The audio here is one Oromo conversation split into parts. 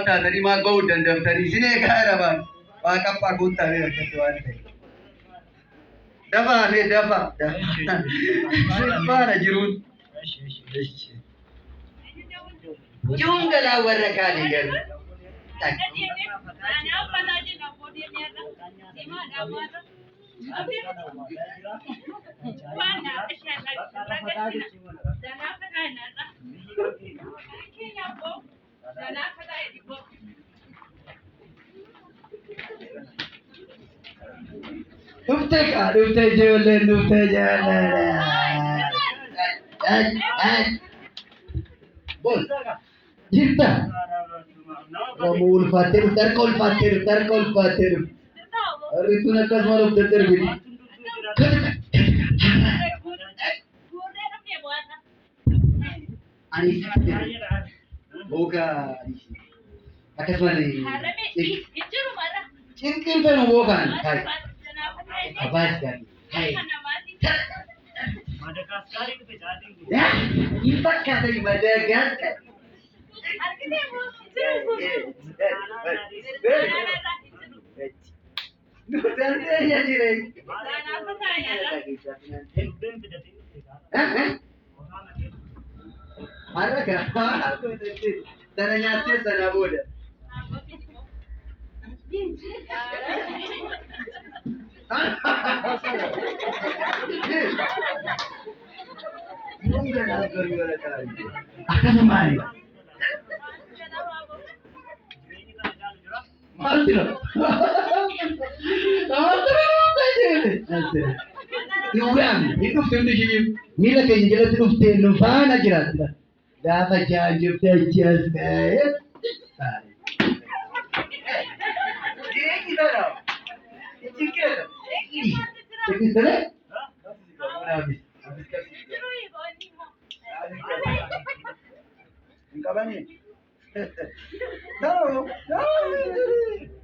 taatanii maal ba'uu dandaftanii isin eegaa jira baan. Waa qaphaa guuttaa mee akkatti waan ta'e. Dafaa mee dafaa. Sirbaana jiruun. Jiruun galaa warra kaanii garuu. Dhufte kaa dhufte ijoolleen dhufte ijoolleen. Bol. Jirta. Namuu ulfaattee dhufte harka ulfaattee dhufte harka ulfaattee dhufte. Harri tun akkasuma dhufte darbiti. Ani booka akkasuma cinqiin fenu bookaan kai abaas gaarii kai hin fakkaata Madagascar. Dandeenya jireenya. Har'a kaa sana nyaattee sana booda. Akkasumaan maal jira? Maal jira? Hin waamne hin dhufte hundi ishii miila keenya jalatti dhuftee nu faana jiraatti. Gaafa jaanjoftee achi as ka'ee. Jireenyi sana. Cinqeedha. Cinqeedha. Hin qabanii? Ta'u, ta'u.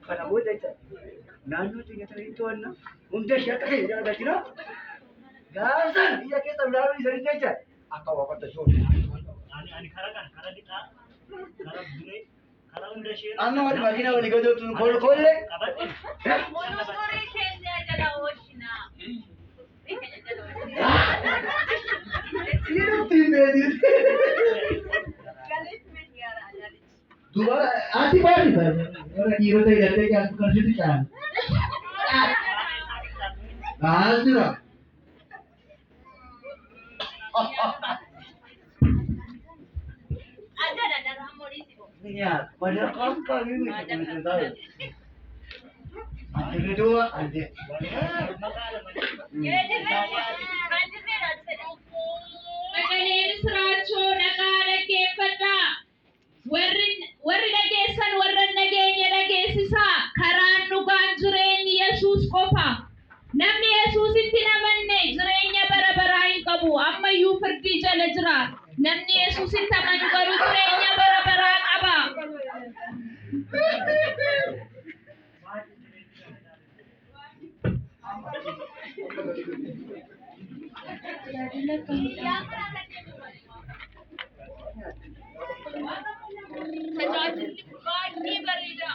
Kana booda jecha naannoo keenya tana hin to'anna hunda ishee akka keenya jala galchina gaafsan biyya keessa ilaaluu isanii jecha akka waaqota soofne. Ani karaa kana karaa lixaa karaa duree karaa hunda ishee Amma wal makiina walii gadootu kolkollee. qabadhe. Siidhufti hin beekin. Dubara ati baari warra dhiirota hidhattee jaaltu kan sitti caalu. Maal jira? Sagalee misiraachoo dhaqaa dhaggeeffadhaa. Warri warri dhageessan warra hin dhageenye dhageessisaa. Karaan dhugaan jireenyi Yesuus qofa. Namni Yesuusitti hin amanne jireenya bara baraa hin qabu. Ammayyuu firdii jala jira. Namni Yesuusitti amanu garuu jireenya bara baraa qaba. Tajaajilli baay'ee bareeda.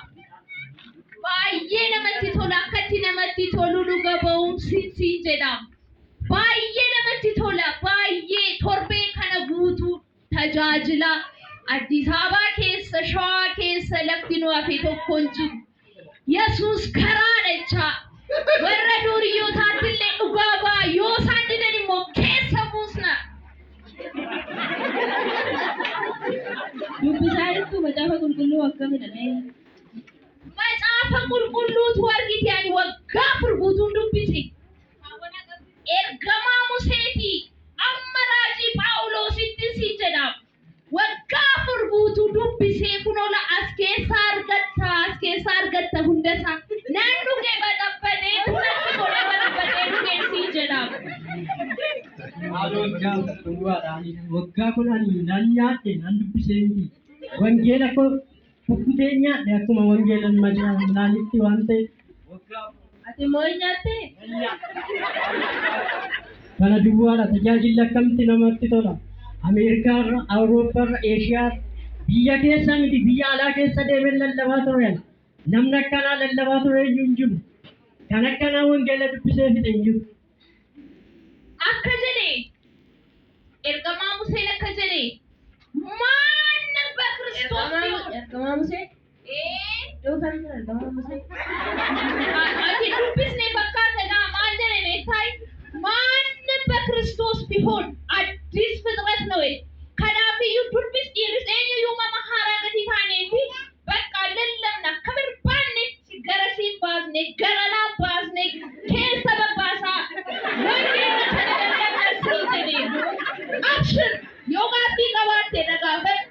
Baay'ee namatti tola. Akkatti namatti tolu dhuga ba'umsi siin jedha. Baay'ee namatti tola. Baay'ee torbee kana guutuu tajaajila Addis Ababaa keessa, Shawaa keessa lafti nu hafe tokko hin jiru. Yesuus karaadha jechaa. Warra duuriyootaatti illee dhugaa ba'a. Yoo isaan didan immoo keessa buusna. Dubbisaa jirtu macaafa qulqulluu akkamidha mee? Macaafa qulqulluutu argite ani waggaa 4 guutuun dubbise. Erga siin jedhaam. Waggaa 10 nan nyaadhe nan dubbisee miti. Wangeela koo kukkutee nyaadhe akkuma wangeelan naanitti waan ta'eef. Ati immoo hin nyaattee? Kana duwwaadha tajaajilli akkamitti namatti tola. Ameerikaarra, Awurooppaarra, Eeshiyaarra biyya keessa miti biyya alaa keessa deemee lallabaa ture. Namni akkanaa lallabaa ture iyyuu hin jiru. Kan akkanaa wangeela dubbisee fixe hin jiru. Akka jedhe ergamaa Museen akka jedhe ማንም በክርስቶስ ቢሆን Ergamaa Musee? Iddoo kam jira ergamaa Musee? Ati dubbisne fakkaata maal jedhe beektaa ማንም በክርስቶስ ቢሆን አዲስ ፍጥረት ነው። Kanaafiyyuu durbis dhiirris eenyuyyuu uumama haaraa gatii taaneefi bakka lallabna akka barbaannetti gara siin baasne gara laa baasne keessa babbaasaa wangeela kana lallabna siin jedhee. Abshir yoo gaaffii qabaatte na gaafadhu.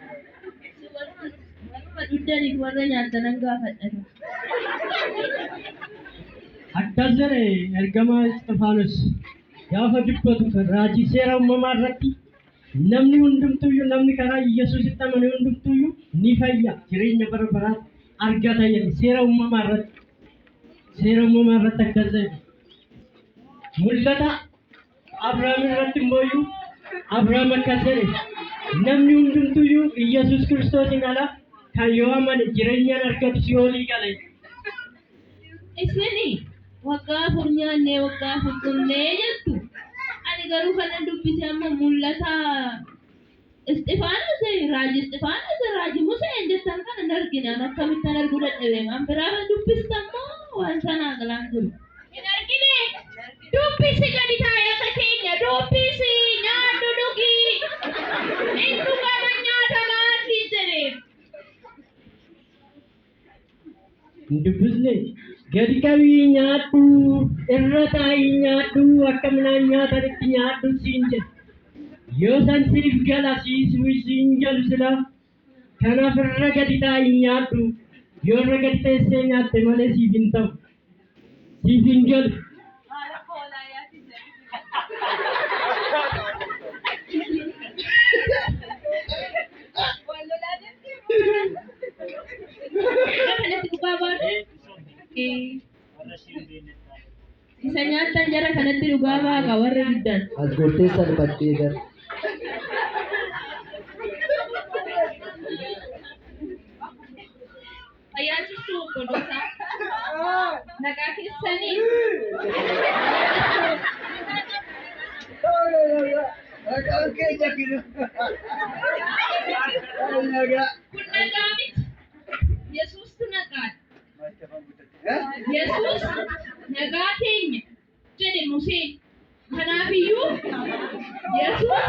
Warra dhuddaniif warra nyaatanan gaafadha. Akkas jedhe ergamaa Isxifaanos gaafa dubbatu raajii seera uumamaa irratti namni hundumtuyyuu namni karaa Yesuusitti amane hundumtuyyuu ni fayya jireenya bara baraa argata jedhe seera uumamaa irratti. Seera uumamaa irratti akkas jedhe. Mul'ata Abrahaam irratti immoo Abrahaam akkas jedhe namni hundumtuyyuu Yesuus Kiristoosiin ala kan yoo amane jireenyaan argatu si'oolii gala. Isini waggaa 4 nyaannee waggaa 4 dhugnee jettu. Ani garuu kanan dubbise amma mul'ata Isxifaanos raajii Isxifaanos raajii Museen jettan kana hin argine. Ani akkamittan arguu dadhabe. An biraa dubbista immoo waan sanaa galaan jiru. Hin argine dubbisi gadi taa'ee akka keenya dubbisi nyaadhu dhugi hin dhugama nyaatamaa siin jedhe. Hin dubbisne gadi qabii nyaadhu irra taa'ii nyaadhu akka midhaan nyaatanitti nyaadhu siin jedhe. Yoo san siif gala siis siin galu sila kanaaf irra gadi taa'ii nyaadhu yoo irra gadi teessee nyaatte malee siif hin ta'u siif hin galu. Gara kanatti dhugaa baatu. Isa nyaattan jara kanatti dhugaa baaqa warra diddan. As gortee salphattee gara. Fayyaa jirtu obboloota. Nagaa keessanii. Kun nagaa miti. Yesuustu nagaadha. Yesuus nagaa keenya jedhe Museen. Kanaafiyyuu Yesuus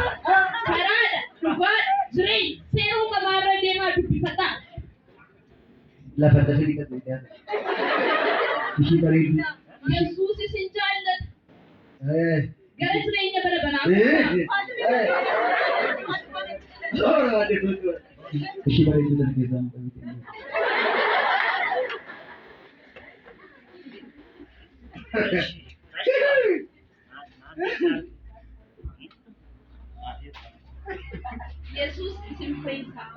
karaadha, dhugaadha, jireenya seera uumamaa irra deemaa dubbifadhaa. Lafa dafee dhiqatu. Ishii bareedu. Yesuus isin jaallata. Gara jireenya bara baraa. Ishii bareedu sana keessaa Yesuus isin fayyisaa.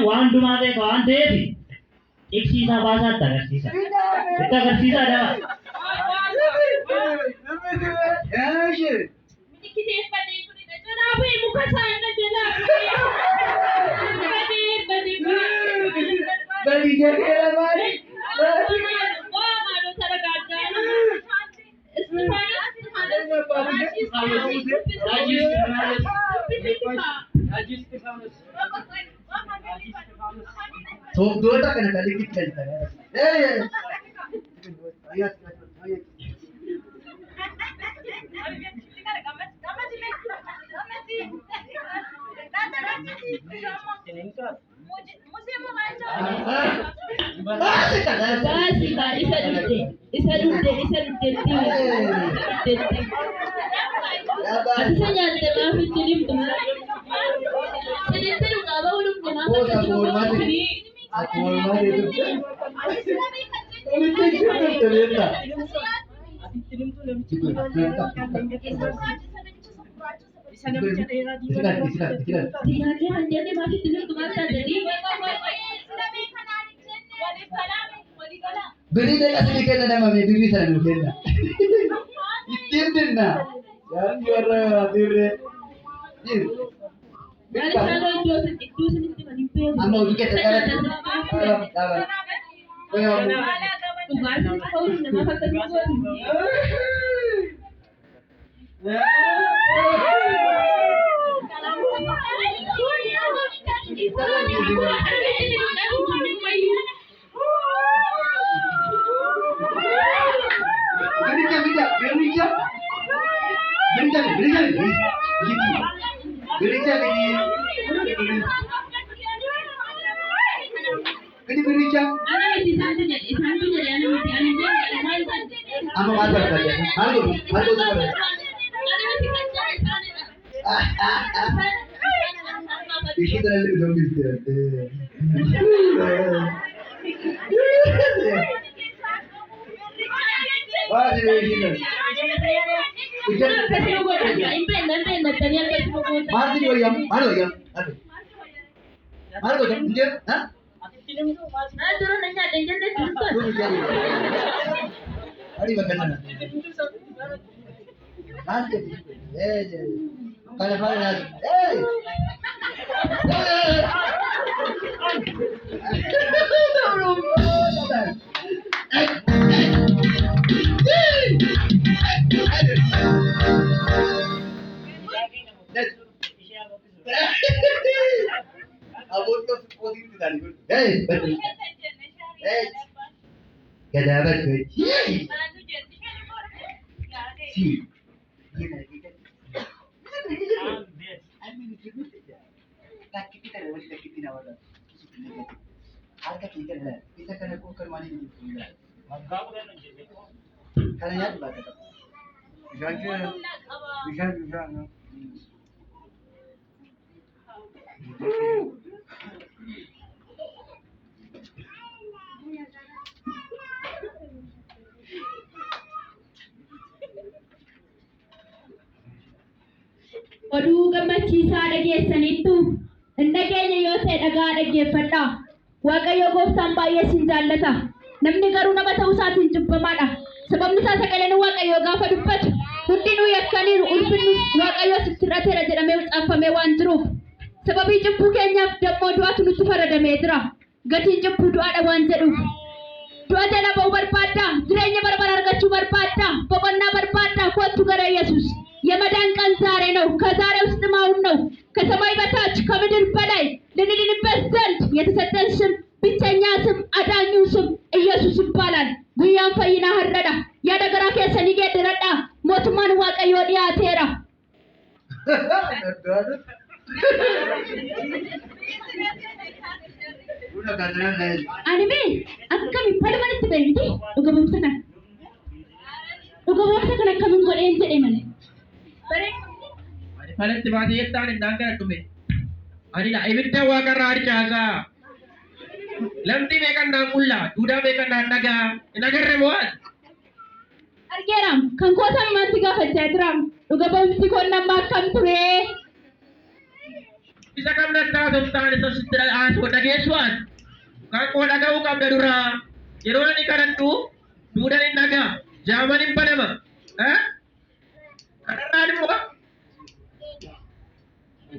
Waan hundumaa beeka waan ta'eef ibsiisaa baasaatti agarsiisa. Itti agarsiisaa dha. Milikiteeffadhee ture na jalaa bu'e muka isaa na jalaa bu'e. Badee badee waa maalota dhagaadhaa. Istifaanos Raajii Isxifaanos. Sobdoota kana kan liqichan. Baasi kana. Baasi kaa isa dhugde isa dhugde isa dhugdetti dhugdetti. Ati isa nyaatte maaf itti himtu? Sinitti dhugaa ba'uu dhugde maaf akkasii gogooti? Akkuma olmaa deebiftee. Walitti ishee beektaa. Ati itti himtu namichi kun isa namicha dheeraa diimaa Nyaatee kan jenne maaf itti himtu maaf taatanii? Birrii meeqa isinii kenna namame birrii sana nuu kenna. Ittiin dinna. Yaanni warra birree. Maal isaan iddoo iddoo isinitti himan hin beeku. Amma hojii keessa Isa dhaabatti. nyaata Dhaaba dhaaba. Dhugaa isinitti ba'uu dhugde maaf akkasii gooti? Birricha bida birricha. Birricha birricha birricha. Birricha bidi. Bidi birricha. Ana miti isaantu jedhe isaantu jedhe ana miti ani jedhe maal isaan jedhe. Amma maal barbaadde? Maal godhu? Maal godhu barbaadde? Ana miti kan jedhe isaanidha. Ishee tana illee dubbiste. Waa jiree ishee tana. Maal sini wayyam? Maal wayyam? Maal godhu? Injee? Ha? Ati itti himtu maal Adi bakka sana. Maal jedhu? Eh, kana faana naas. Eh! Gadabat. Si. Harka kee kana isa kana koo kan waan hin jirre. Kana nyaatu baata. Bishaan bishaan bishaan. Oduu gammachiisaa dhageessaniittu hin dhageenye yoo ta'e dhagaa dhaggeeffadhaa. Waaqayyo gooftaan baay'ee sin jaallata. Namni garuu nama ta'uu isaatiin jibbamaadha. Sababni isaa sagaleen Waaqayyoo gaafa dubbatu hundinuu yakkaniiru ulfinni Waaqayyoo sitti hir'ateera jedhamee caafamee waan jiruuf. Sababii cubbuu keenyaaf dammoo du'aatu nutti faradamee jira. Gatiin cubbuu du'aadha waan jedhuuf. Du'a jala ba'uu barbaaddaa, jireenya bara bara argachuu barbaaddaa, boqonnaa barbaaddaa, kottu gara Yesuus. የመዳን ቀን ዛሬ ነው። ከዛሬ ውስጥ አሁን ነው። ከሰማይ በታች ከምድር በላይ ልንድንበት ዘንድ የተሰጠን ስም ብቸኛ ስም አዳኙ ስም ኢየሱስ ይባላል። Guyyaan fayyinaa har'adha. Yaada garaa keessanii geeddaradhaa. Mootummaan Waaqayyoo dhiyaateera. Ani mee akkamiin falmanitti ba'e miti dhuga ba'umsa kana. Dhuga ba'umsa kana akkamiin godheen jedhe malee. Ani falatti baatee jettaan innaan gara dhume. Ani dha ibidda waaqarraa harcaasaa. Lamxii meeqan naan qullaa, duudaa meeqan naan dhagaa, hin agarre moo ati? Argeeraam kan koo sammaatti gaafachaa jiraam. Dhuga ba'umsi koo nama akkam ture. Isa kam nattaa toftaan isa sitti haasoo dhageessu ati? Kan koo dhaga'uu qabda duraa. Yeroo ani kadhadhu duudaan hin dhagaa, jaaman hin banama. Eh? Kanarraan immoo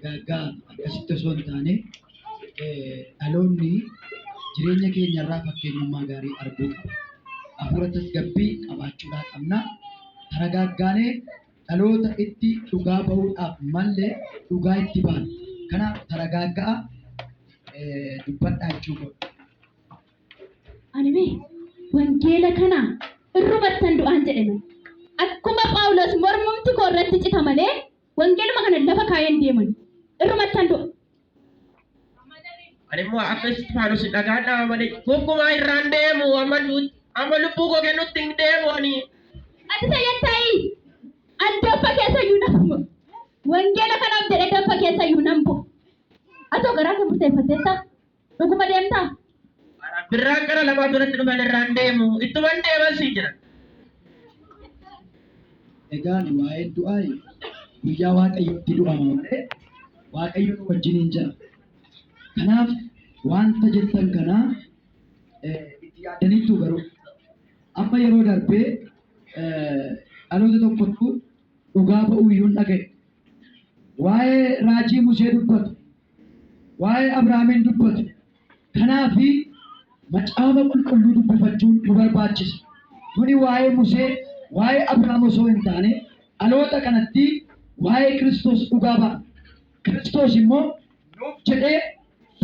Gaaggaa akkasitti osoo hin taane dhaloonni jireenya keenya irraa fakkeenyummaa gaarii arguu qaba. Hafuura tasgabbii qabaachuudhaa qabna. Taragaaggaanee dhaloota itti dhugaa bahuudhaaf mallee dhugaa itti baana. Kanaaf taragaaggaa dubbadhaa jechuu godha. Ani mee wangeela kana irrumattan du'aan jedhe malee. Akkuma Phaawulos mormumti koo irratti cita malee wangeeluma kana lafa kaayeen deeman. Irrumattan du'a. Ani immoo akka Isxifaanos dhagaan dhaaba malee gonkumaa irraan deemu amma amma lubbuu koo kennutti hin deemu ani. Ati sayyattaayi. An danfa keessa iyyuu nan bu'u. Wangeela kanaaf jedhee danfa keessa iyyuu nan bu'u. Atoo garaa kee murteeffatteetta? Dhuguma deemtaa? Birraan gara lamaa duratti dhufan irraan deemu ittuman deeman siin jedhan. Egaan waa'een du'aa guyyaa Waaqayyootti du'ama malee Waaqayyo nu wajjiniin jira. Kanaaf wanta jettan kanaa itti yaaddaniittu garuu amma yeroo darbee dhaloota tokkotu dhugaa ba'uu iyyuu hin dhaga'e. Waa'ee raajii Musee dubbatu, waa'ee Abrahaamiin dubbatu. Kanaafi macaafa qulqulluu dubbifachuun nu barbaachisa. Nuni waa'ee Musee, waa'ee Abrahaam osoo hin taane dhaloota kanatti waa'ee Kiristoos dhugaa ba'a. Kiristoos immoo nuuf jedhee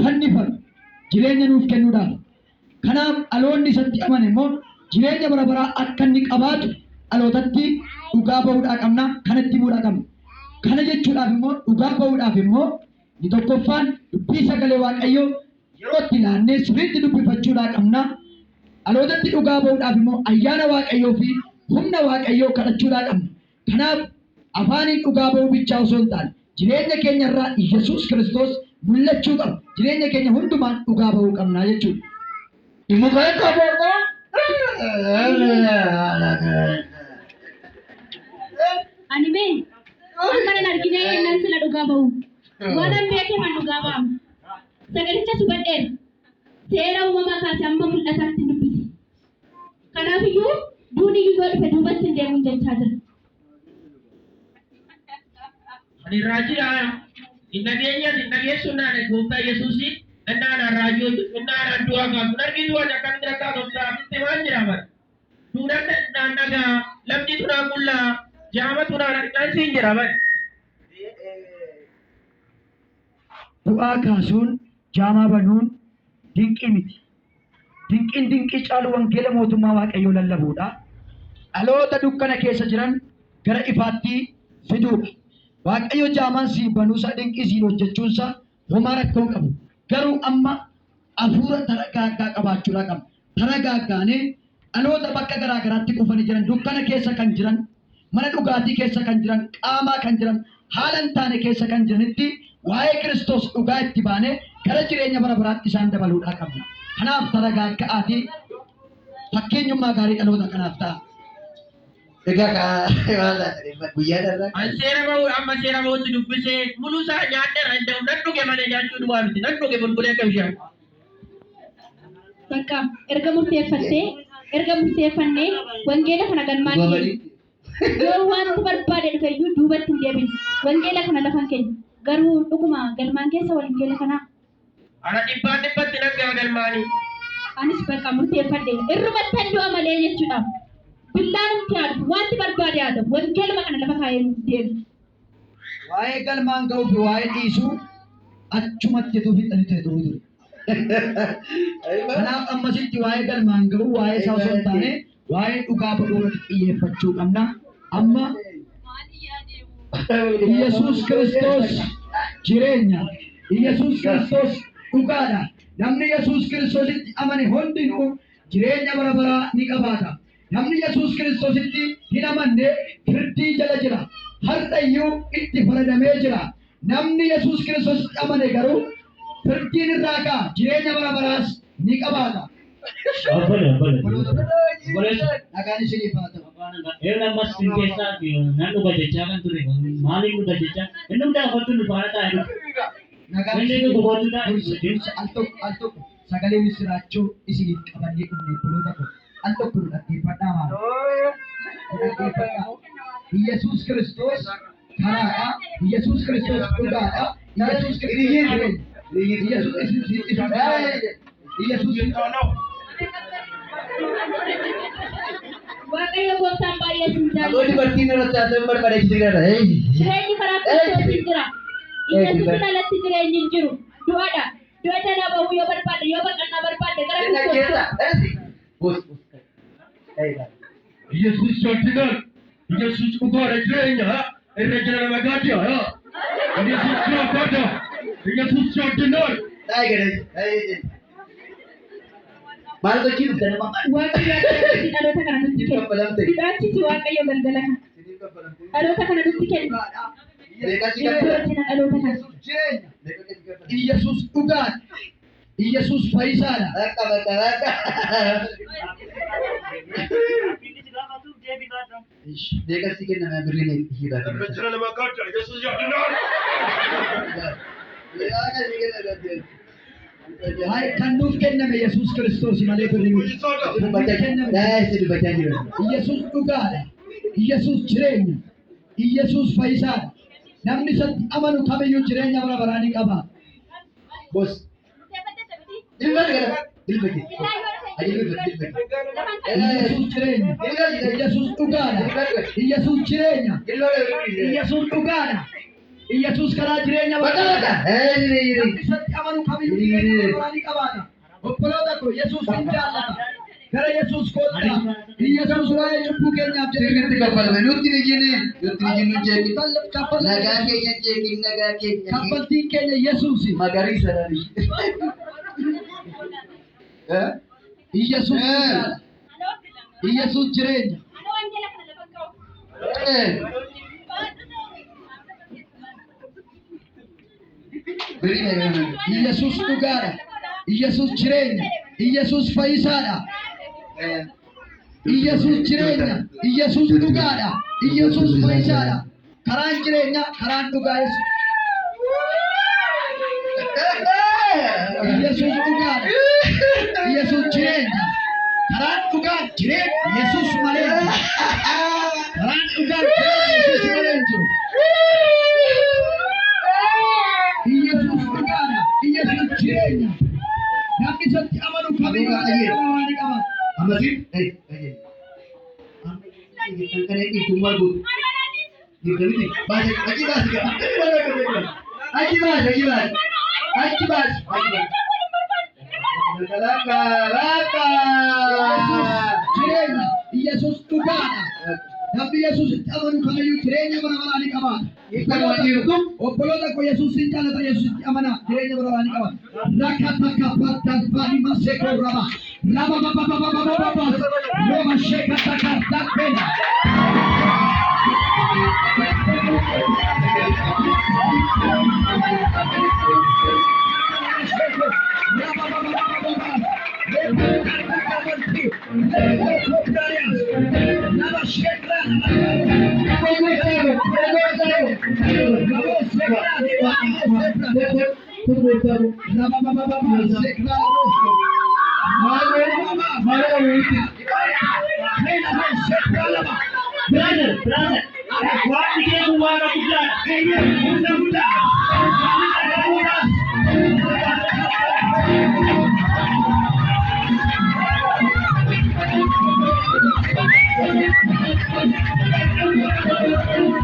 fannifame jireenya nuuf kennuudhaaf. Kanaaf dhaloonni isatti amane immoo jireenya bara baraa akka inni qabaatu dhalootatti dhugaa ba'uudhaa qabna, kanatti himuudhaa qabna. Kana jechuudhaaf immoo dhugaa ba'uudhaaf immoo inni tokkoffaan dubbii sagalee Waaqayyoo yeroo itti laannee sirriitti dubbifachuudhaa qabna. Dhalootatti dhugaa ba'uudhaaf immoo ayyaana Waaqayyoo fi humna Waaqayyoo kadhachuudhaa qabna. Kanaaf afaaniin dhugaa ba'uu bichaa osoo hin taane jireenya keenya irraa Iyyasuus Kiristoos mul'achuu qaba. Jireenya keenya hundumaan dhugaa ba'uu qabna jechuudha. Ani mee amma nan arginee nan sila dhugaa ba'u. Waanan beekeefan dhugaa ba'ama. Sagalichas hubadheera. Seera uumamaa kaasee amma mul'ataatti dubbise. Kanaafiyyuu duuni iyyuu yoo dhufe duubatti hin deemuun jechaa jira. Ani raajiidha. Hin dhageenyas hin dhageessu naan gooftaa Yesuusiin innaan raajii hojjetu innaan du'aa kaasu hin argitu ati akkamitti rakkaa gooftaa sitti maal jira bara. Duudhaan naan dhagaa lamxiitu naan qullaa jaamatu naan argaan siin jira bara. Du'aa kaasuun jaamaa banuun dinqii miti. Dinqiin dinqii caalu wangeela mootummaa Waaqayyoo lallabuudha. Dhaloota dukkana keessa jiran gara ifaatti fiduudha. Waaqayyo jaamaan siin banuusaa dinqii siin hojjechuunsaa homaa rakkoo hin qabu. Garuu amma hafuura taragaaggaa qabaachuudhaa qabna. Taragaaggaanee dhaloota bakka garaa garaatti kufanii jiran dukkana keessa kan jiran mana dhugaatii keessa kan jiran qaamaa kan jiran haala hin taane keessa kan jiranitti waa'ee Kiristoos dhugaa itti baanee gara jireenya bara baraatti isaan dabaluudhaa qabna. Kanaaf taragaagga'aatii fakkeenyummaa gaarii dhaloota kanaaf ta'a. Egaa guyyaa dharraa. An seera ba'uu amma seera ba'uutti dubbisee muluu isaa nyaadheera hin ta'u nan dhuge malee nyaachuu duwwaa miti nan dhuge bulbulee akka bishaan. Bakka erga murteeffattee erga murteeffannee wangeela kana galmaan keenya. Yoo wanti barbaade dhufe iyyuu duubatti hin deebinu. Wangeela kana lafan keenya. Garuu dhuguma galmaan keessa wangeela kanaa. Ana dhibbaan dhibbatti nan ga'a galmaanii. Anis bakka murteeffadhe irrumattan du'a malee jechuudha. Billaan humti haa dhufu wanti barbaade haa ta'u wangeeluma kana lafa kaa'ee deemu. Waa'ee galmaan ga'uu fi waa'ee dhiisuu achumatti utuu fixanii ture turuu ture. Kanaaf ammasitti waa'ee galmaan ga'uu waa'ee isaa osoo hin taane waa'ee dhugaa ba'uu irratti xiyyeeffachuu qabna. Amma Iyyasuus Kiristoos jireenya. Iyyasuus Kiristoos dhugaadha. Namni Yesuus Kiristoositti amane hundinuu jireenya bara baraa ni qabaata. Namni Yesuus Kiristoositti hin amanne firdii jala jira. Har'a iyyuu itti faradamee jira. Namni Yesuus Kiristoositti amane garuu firdiin irraa ka'a. Jireenya bara baraas ni qabaata. Obbole, obbole. Obboleessa. Nagaan isiniif haa ta'u. Eega ammas sin keessaa nan dhuga jechaa kan ture. Maaliin dhuga jechaa? Inni hundaa kottu nu faana taa'e dhuga. Nagaan Inni isiniif dhugu kottu taa'e. dursa dursa al tokko al tokko sagalee misiraachoo isiniif qabannee dhufne obboloota koo al tokko nu dhaggeeffadhaa maal nu dhaggeeffadhaa. Iyyasuus Kiristoos karaadha. Iyyasuus Kiristoos dhugaadha. Iyyasuus Kiristoos jireenya. Iyyasuus Iyyasuus Waaqayyo gooftaan baay'ee sin Aboo jaallata. dubartiin irratti haasa'uun barbaade jira. Jireenyi karaa Kiristoosiin jira. Iyyasuusin alatti jireenyi hin jiru. Du'adha. Du'a jalaa bahuu yoo barbaadde yoo baqannaa barbaadde gara Kiristoos. Yesuus soddinaan Yesuus dhugaadha jireenya irra jira nama gaadiya. Yesuus jiraataadha. Yesuus soddinaan. Taa'e gadi. Maal gochii dhuftan amma? Waaqayyo akkamitti dhaloota kana nutti Siif kenna. kaffalamte. Hidhaachisi Waaqayyo galgala kana. Siif kaffalamte. Dhaloota kana nutti kenna. Meeqa si Nutti kaffalame? hojjeta dhaloota kana. Yesuus jireenya. Meeqa si kaffalame? Iyyasuus dhugaadha. Iyyasuus fayyisaadha. Bakka bakka bakka. Meeqa si kenname birrii meeqa si baafame? Meeqa si kenname? Hayi kan nuuf kenname Yesuus Kiristoos malee birrii miti. Dubbachaa jira. Daa'essi dubbachaa jira. Iyyasuus dhugaadha. Iyyasuus jireenya. Iyyasuus fayyisaadha. Namni isatti amanu kamiyyuu jireenya bara baraa ni qaba. Bos. Dilbata gara. Dilbate. Adi dilbate dilbate. Iyyasuus jireenya. Iyyasuus dhugaadha. Iyyasuus jireenya. Iyyasuus dhugaadha. Iyyasuus karaa jireenya bara Bakka bakka. baraa. Namni isatti amanu kamiyyuu jireenya bara baraa ni qabaata. Obboloota koo Yesuus hin jaallata. Gara Yesuus kottaa. Iyyasuus waa'ee cubbuu keenyaaf jedhee Sirriitti kaffalame. Nutti ni jini. Nutti ni jinu jeeqin. Nagaa keenya jeeqin nagaa keenya. Kaffaltiin keenya Yesuusi. Magariisa dha. Iyyasuus dhugaadha. Iyyasuus jireenya. Birrii meeqa? Iyyasuus dhugaadha. Iyyasuus jireenya. Iyyasuus fayyisaadha. Iyyasuus jireenya. Iyyasuus dhugaadha. Iyyasuus fayyisaadha. Karaan jireenyaa, karaan dhugaa Yesuus. Iyyasuus dhugaadha. Iyyasuus jireenya. Karaan dhugaa jireenya Yesuus malee hin jiru. Karaan dhugaa jireenya Yesuus malee hin jiru. Iyyasuus dhugaadha. Iyyasuus jireenya. Namni isatti amanu kamiyyuu jireenya bara baraa ni qaba. Ammasii? Kan dhiiftummaa guutu. Dhiiftamiti. Baasi achi baasi. Achi baasi achi baasi. Achi baasi. Achi baasi. Bakka bakka. Yesuus jireenya. Iyyasuus dhugaadha. Namni Yesuusitti amanu kamiyyuu jireenya bara baraa ni qabaata. Obboloota koo Yesuus hin jaallata Yesuusitti amanaa jireenya bara baraa ni qaba. Rakataka patalfani maseko raba. Raba baba baba baba baba. Roma sheka taka takpena. Raba baba baba baba. Raba shekra. Raba baba baba sekra. Brother, brother, waaqni kee kun waaqa guddaadha. Humna guddaadha.